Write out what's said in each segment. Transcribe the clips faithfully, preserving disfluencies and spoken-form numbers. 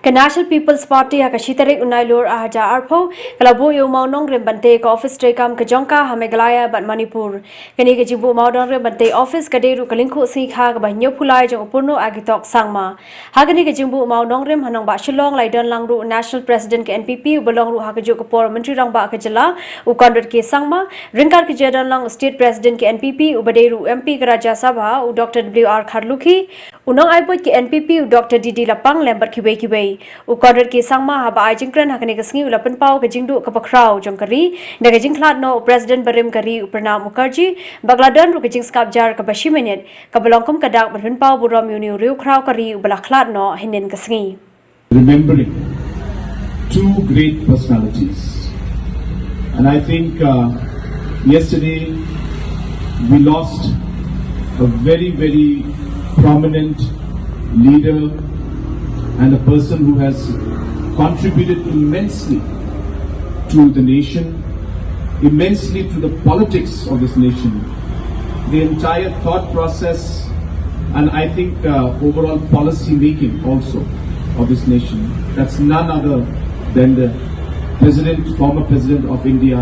Ka National People's Party ha ka shi tarik u Nailur ar hajar arphew ka la buh ïa u mawnongrim ban tei ka office treikam ka jong ka ha Meghalaya bad Manipur. Kane ka jingbuh mawnongrim ban tei office ka dei ruh ka lyngkhuh sngi kha kaba hynñiewphew lai jong u Purno Agitok Sangma. Ha kane ka jingbuh mawnongrim ha nongbah Shillong la ïadon lang ruh u National President ka N P P uba long ruh ha kajuh ka por u Myntri Rangbah ka jylla u Conrad K Sangma, ryngkat ka jingïadon lang u State President ka N P P uba dei ruh u M P ka Rajya Sabha u Doctor W R Kharlukhi, u nongai buit ka N P P u Doctor D D Lapang lem bad kiwei kiwei. U Conrad K Sangma haba ai jingkren ha kane ka sngi u la pynpaw ka jingduh kaba khraw jong ka ri da ka jingkhlad noh u President barim ka ri u Pranab Mukherjee, bad ka la don ruh ka jingsngap jar kaba shi minit kaba long kum ka dak ban pynpaw burom ïa une u riewkhraw ka ri uba la khlad noh hynnin ka sngi. Remembering two great personalities. And I think uh, yesterday we lost a very, very prominent leader and a person who has contributed immensely to the nation, immensely to the politics of this nation, the entire thought process, and I think uh, overall policy making also of this nation. That's none other than the President, former President of India,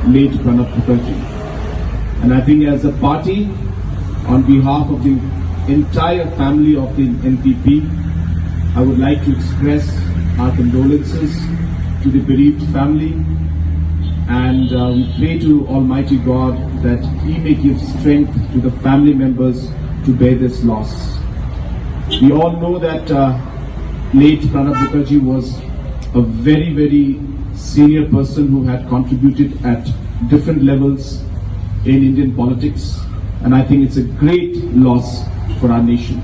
late Pranab Mukherjee. And I think as a party, on behalf of the entire family of the N P P, I would like to express our condolences to the bereaved family, and uh, we pray to Almighty God that He may give strength to the family members to bear this loss. We all know that uh, late Pranab Mukherjee was a very, very senior person who had contributed at different levels in Indian politics, and I think it's a great loss for our nation.